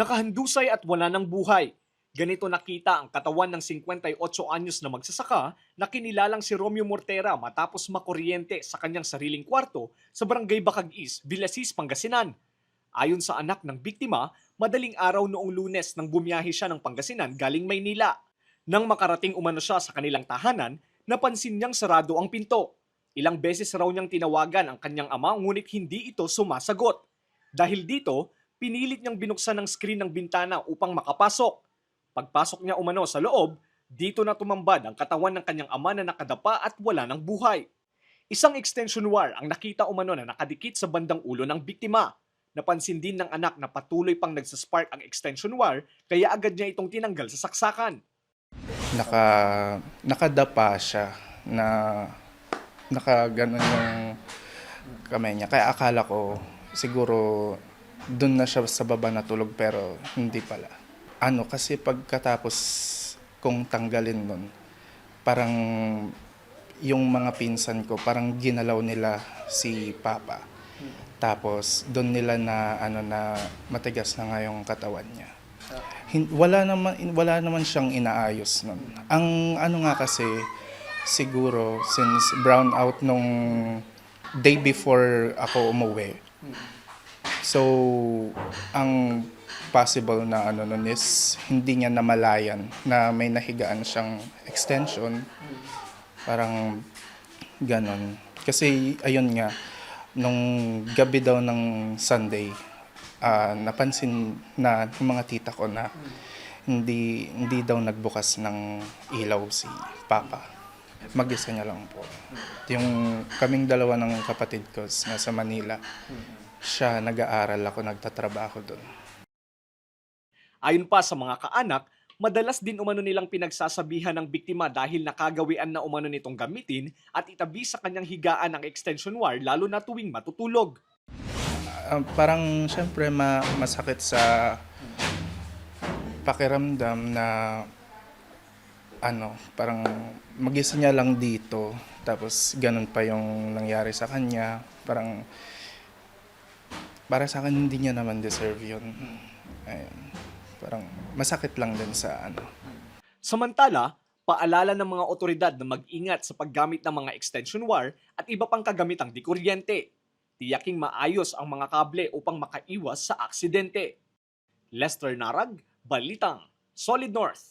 Nakahandusay at wala ng buhay. Ganito nakita ang katawan ng 58 anyos na magsasaka na kinilalang si Romeo Mortera matapos makuryente sa kanyang sariling kwarto sa Barangay Bacag East, Villasis, Pangasinan. Ayon sa anak ng biktima, madaling araw noong Lunes nang bumiyahe siya ng Pangasinan galing Maynila. Nang makarating umano siya sa kanilang tahanan, napansin niyang sarado ang pinto. Ilang beses raw niyang tinawagan ang kanyang ama ngunit hindi ito sumasagot. Dahil dito, pinilit niyang binuksan ang screen ng bintana upang makapasok. Pagpasok niya umano sa loob, dito na tumambad ang katawan ng kanyang ama na nakadapa at wala ng buhay. Isang extension wire ang nakita umano na nakadikit sa bandang ulo ng biktima. Napansin din ng anak na patuloy pang nagsaspark ang extension wire kaya agad niya itong tinanggal sa saksakan. naka Nakadapa siya na nakaganon yung kamay niya. Kaya akala ko siguro doon na siya sa baba natulog pero hindi pala. Kasi pagkatapos kong tanggalin nun, parang yung mga pinsan ko, parang ginalaw nila si Papa. Tapos doon nila na matigas na nga yung katawan niya. Wala naman siyang inaayos nun. Ang nga kasi siguro since brown out nung day before ako umuwi. So ang possible na nun is hindi niya namalayan na may nahigaan siyang extension. Parang ganon. Kasi ayun nga, nung gabi daw ng Sunday, napansin na ng mga tita ko na hindi daw nagbukas ng ilaw si Papa. Mag-isa niya lang po. Yung kaming dalawa ng kapatid ko nasa Manila, siya nag-aaral, ako nagtatrabaho doon. Ayon pa sa mga kaanak, madalas din umano nilang pinagsasabihan ng biktima dahil nakagawian na umano nitong gamitin at itabi sa kanyang higaan ang extension wire lalo na tuwing matutulog. Parang syempre masakit sa pakiramdam na parang mag-isa niya lang dito tapos ganun pa yung nangyari sa kanya. Parang para sa akin hindi niya naman deserve yun. Ayun. Parang masakit lang din sa Samantala, paalala ng mga otoridad na mag-ingat sa paggamit ng mga extension wire at iba pang kagamitang di kuryente. Tiyaking maayos ang mga kable upang makaiwas sa aksidente. Lester Narag, Balitang, Solid North.